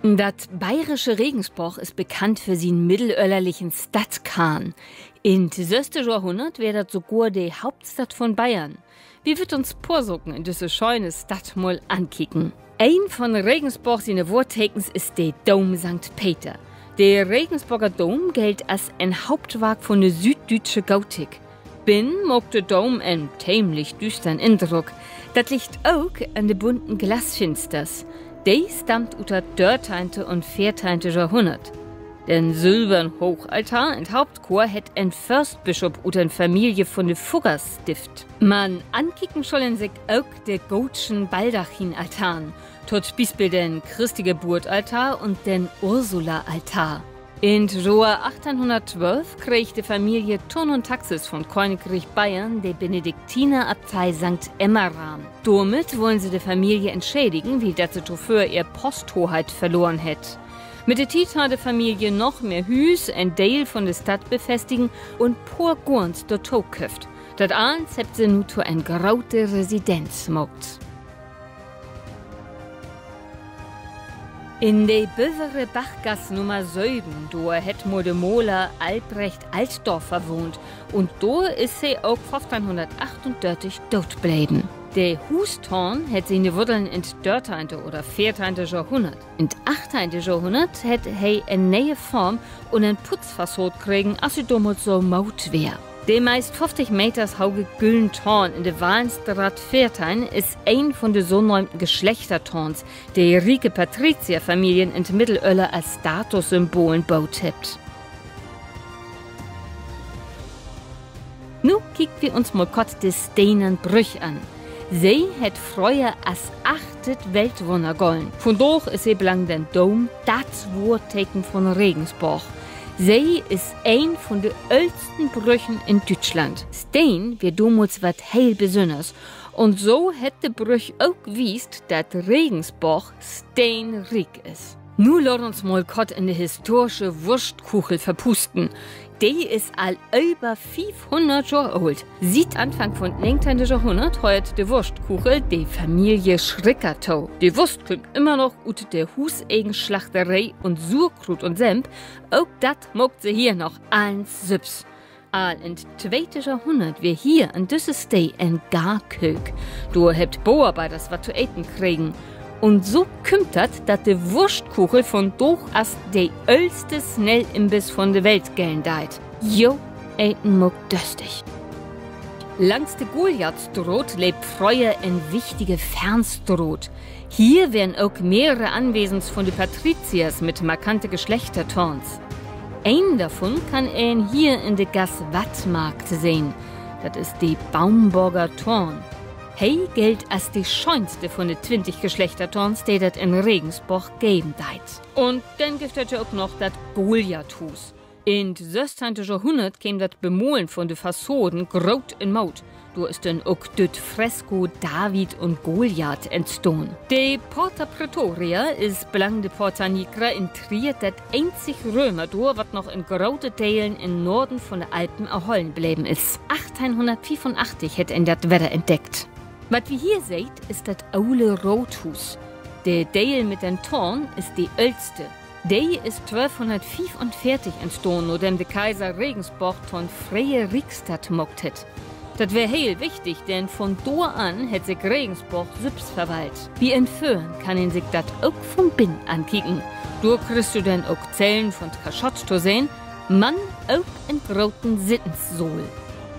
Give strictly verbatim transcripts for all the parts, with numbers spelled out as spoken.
Dat bayerische Regensborg is bekannt för sien middelöllerlichen Stadtkarn. In't sösste Johrhunnert weer dat sogor de Hauptstadt von Bayern. Wi wüllt uns poor Saken in düsse schöne Stadt mal ankieken. Een von Regensborg siene Wohrtekens is de Doom Sankt Peter. De Regensborger Doom gellt as en Hauptwark von de süüddüütsche Gotik. Binnen maakt de Doom en teemlich düüstern Indruck. Dat liggt ok an de bunten Glasfinsters. De stammt ut dat dörteihnte un veerteihnte Johrhunnert. Den sülvern Hoochaltar in't Hauptchor hett en Förstbischop ut en Familie von de Fuggers stift. Man ankieken schullen sik ok de gootschen Baldachinaltaren, to'n Bispeel den Christi-Geburt-Altar un den Ursula-Altar. In't Johr achtteihnhunnerttwölf kreeg de Familie Thurn un Taxis von Köninkriek Bayern de Benediktinerabtei Sankt Emmeram. Dormit wullen se de Familie entschädigen, wiel dat se tovör ehr Posthoheit verloren hett. Mit de Tiet harr de Familie noch mehr Hüüs, en Deel von de Stadt befestigen un poor Goorns dorto köfft. Dat allens hebbt se nu to en grote Residenz maakt. In de bövere Bachgass Nummer söven, dor hett mal de Maler Albrecht Altdorfer wahnt, un dor is he ok föffteihn doot bleven. De Huustoorn hett siene Wuddeln in't dörteihnte oder veerteihnte Johrhunnert. In't achteihnte Johrhunnert hett he en ne'e Form un en Putzfassaad kregen, as se domals so Mood weer. De meist föfftig Meters hoge Güllen Toorn in de Wallenstraat veerteihn is een von de so nöömten Geschlechtertoorns, de rieke Patrizierfamilien in't Middelöller as Statussymbolen boot hebbt. Nu kiekt wi uns mal kort de steenern Brüch an. Se hett fröher as achtet Weltwunner gollen. Vundaag is se blang den Doom dat Wohrteken von Regensborg. Se is een von de öllsten Brüchen in Düütschland. Steen weer domals wat heel Besünners. Un so hett de Brüch ok wiest, dat Regensborg steenriek is. Nu laat uns mal kort in de historische Wurstkuchel verpuusten. De is al över fiefhunnert Johr oolt. Siet Anfang vun't negenteihnte Johrhunnert höört de Wurstkuchel de Familie Schricker to. De Wurst kümmt ümmer noch ut de huusegen Slachteree un Suerkruut un Semp, ok dat maakt se hier noch allens sülvst. Al in't tweete Johrhunnert weer hier an düsse Stee en Garköök. Dor hebbt Boarbeiders wat to eten kregen. Un so kümmt dat, dat de Wurstkuchel vundaag as de öllste Snellimbiss von de Welt gellen deit. Jo, Eten maakt döstig. Langs de Goliathstraat leep fröher en wichtige Fernstraat. Hier weren ok mehrere Anwesens vun de Patriziers mit markante Geschlechtertoorns. Een dorvun kann een hier in de Gass Wattmarkt sehn. Dat is de Baumborger Toorn. He gellt as de schöönste vun de twintig Geschlechtertoorns, de dat in Regensborg geven deit. Un denn gifft dat ja ok noch dat Goliathhuus. In't sössteihnte Johrhunnert keem dat Bemolen vun de Fassaden groot in Mood. Dor is denn ok dat Fresko David un Goliath entstahn. De Porta Praetoria is blang de Porta Nigra in Trier dat eenzig Römerdoor, wat noch in grote Delen in Noorden vun de Alpen erhollen bleven is. Achtteihnhunnertfiefunachtzig hett een dat wedder entdeckt. Wat wi hier seht, is dat ole Raathuus. De Deel mit den Toorn is de öllste. De is twölfhunnertfiefunveertig entstahn, nadem de Kaiser Regensborg to'n fre'e Riekstadt maakt hett. Dat weer heel wichtig, denn vun dor an hett sik Regensborg sülvst verwalt. Bi en Föhren kann een sik dat ok vun binnen ankieken. Dor kriggst du denn ok Zellen vun't Kaschott to sehn, man ok en groten Sittenssaal.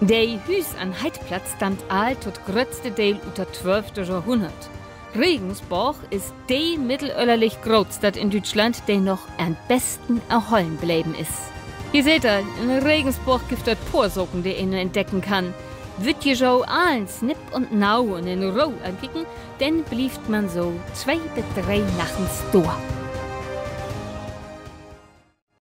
De Hüüs an'n Heidplatz stammt all to't gröttste Deel ut dat twölfte Johrhunnert. Regensborg is de middelöllerlich Grootstadt in Düütschland, de noch an'n besten erhollen bleven is. Ji seht al, in Regensborg gifft dat poor Saken, de een entdecken kann. Wüllt ji jo allens nipp un nau un in Roh ankieken, denn blievt man so twee bet dree Nachten dor.